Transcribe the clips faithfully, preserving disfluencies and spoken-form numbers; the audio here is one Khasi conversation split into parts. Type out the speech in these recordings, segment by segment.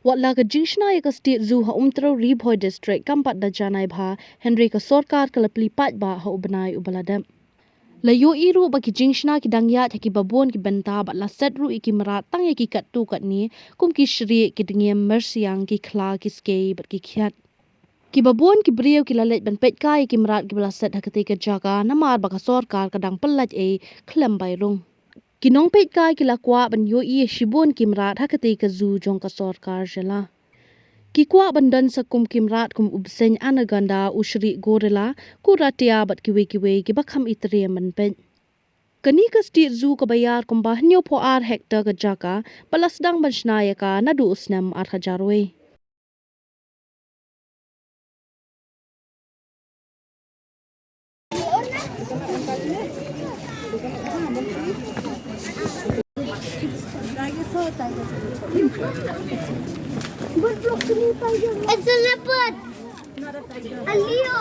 Wat la ka jingshna ïa ka State Zoo ha Umtrew Ri Bhoi District kam pat da janai bha, hynrei ka sorkar ka la plie paidbah ha u bnai uba la dep. La ïohi ruh ba ki jingshna ki dang ïaid ha kiba bun ki bynta bad la set ruh ïa ki mrad tang ïa ki katto katne, kum ki shrieh, ki dngiem, myrsiang, ki khla, ki skei bad ki khiat. Kiba bun ki briew ki la leit ban peit kai ïa ki mrad kiba la set ha katei ka jaka namar ba ka sorkar ka dang pyllait ei khlem bai rung. Ki nongpeit kai ki la kwah ban ïohi ïa shibun ki mrad ha katei ka zoo jong ka sorkar jylla. Ki kwah ban don sa kum ki mrad kum u bseiñ anaconda, u shrieh gorilla, ku ratia bad kiwei kiwei kiba kham itriem ban peit. Kane ka State Zoo kaba ïar kumba hynñiewphew ar hektar ka jaka, ba la sdang ban shna ïa ka naduh u snem ar hajar wei. It's a leopard. A leo.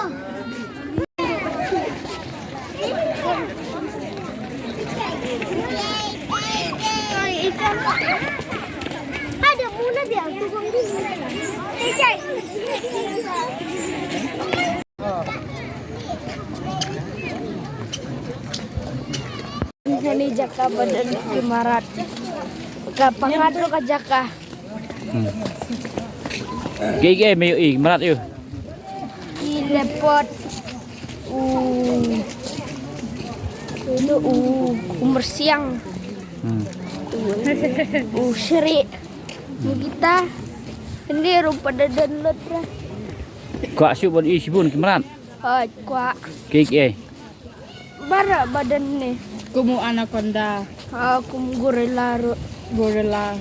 Ada mula dia. Kane jaka ba don ki mrad. Ka pangad ruh ka jaka. Hmm. Ki, ki, me ïohi, mrad ïoh. Ki leopard. U, u, u myrsiang. Hmm. U, u shrieh. Kita. Ini rupa dadan lot ra. Kwah shu ban ïohi shibun ki mrad. Hooid, kwah. Ki, ki, eh. Baroh ba don ne. Kum u anaconda. Ha, kum gorilla ruh. Gorilla.